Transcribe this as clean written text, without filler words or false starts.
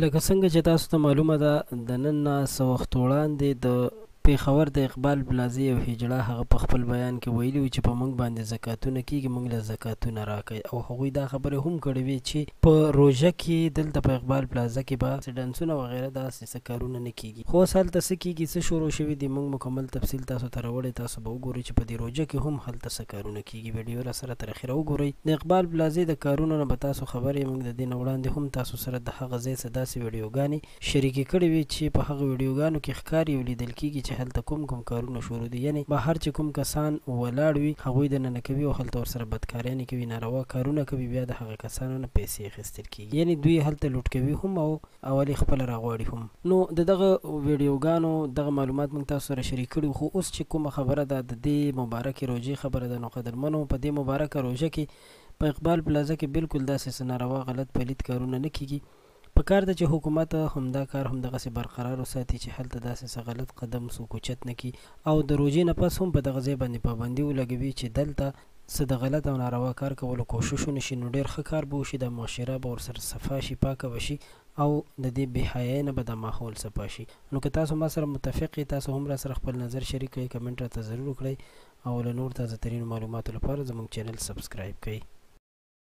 لکه څنګه چې تاسو ته معلومه ده، د نن نه څه وخت وړاندې د پېښور د اقبال پلازې یو هجړه هغه په خپل بیان کې ویلي وو چې په موږ باندې زکاتونه کیږي، موږ له زکاتونه راکړئ، او هغوی دا خبرې هم کړې وې چې په روژه کې دلته په اقبال پلازه کې به څه ډانسونه وغیره داسې څه کارونه نه کیږي. خو اوس هلته څه کیږي، څه شروع شوي دي، موږ مکمل تفصیل تاسو ته راوړی. تاسو به وګورئ چې په دې روژه کې هم هلته څه کارونه کیږي. ویډیو راسره تر اخره وګورئ. د اقبال پلازې د کارونو نه به تاسو خبر یئ. موږ د دې نه وړاندې هم تاسو سره د هغه ځای څه داسې ویډیوګانې شریکې کړې وې چې په هغه ویډیوګانو کې ښکاري او لیدل کیږي چې هلته کوم کوم کارونه شروع دي. یعنې بهر چې کوم کسان ولاړ وي، هغوی دننه کوي او هلته ورسره بدکاریانې کوي، ناروا کارونه کوي، بیا د هغه کسانو نه پیسې اخیستل کیږي. یعنې دوی هلته لوټ کوي هم او اول یې خپله راغواړي هم. نو د دغه ویډیوګانو دغه معلومات موږ تاسو سره شریک کړي. خو اوس چې کومه خبره ده، د دې مبارکې روژې خبره ده. نو قدرمنو، په دې مبارکه روژه کې په اقبال پلازه کې بالکل داسې څه ناروا، غلط، پلیت کارونه نه کیږي. په کار ده چې حکومت همدا کار هم دغسې برقرار وساتي چې هلته داسې څه غلط قدم څوک اوچت نه کړي، او د روژې نه پس هم په دغه ځای باندې پابندي ولګوي چې دلته څه د غلط او ناروا کار کولو کوشش ونشي. نو ډېر ښه کار به وشي، دا معاشره به ورسره صفا شي، پاکه به شي او د دې بې حیایۍ نه به دا ماحول صفا شي. نو که تاسو ما سره متفق یئ، تاسو هم راسره خپل نظر شریک کړئ، کمنټ راته ضرور وکړئ او له نور تازه ترینو معلوماتو لپاره زموږ چینل سبسکرایب کړئ.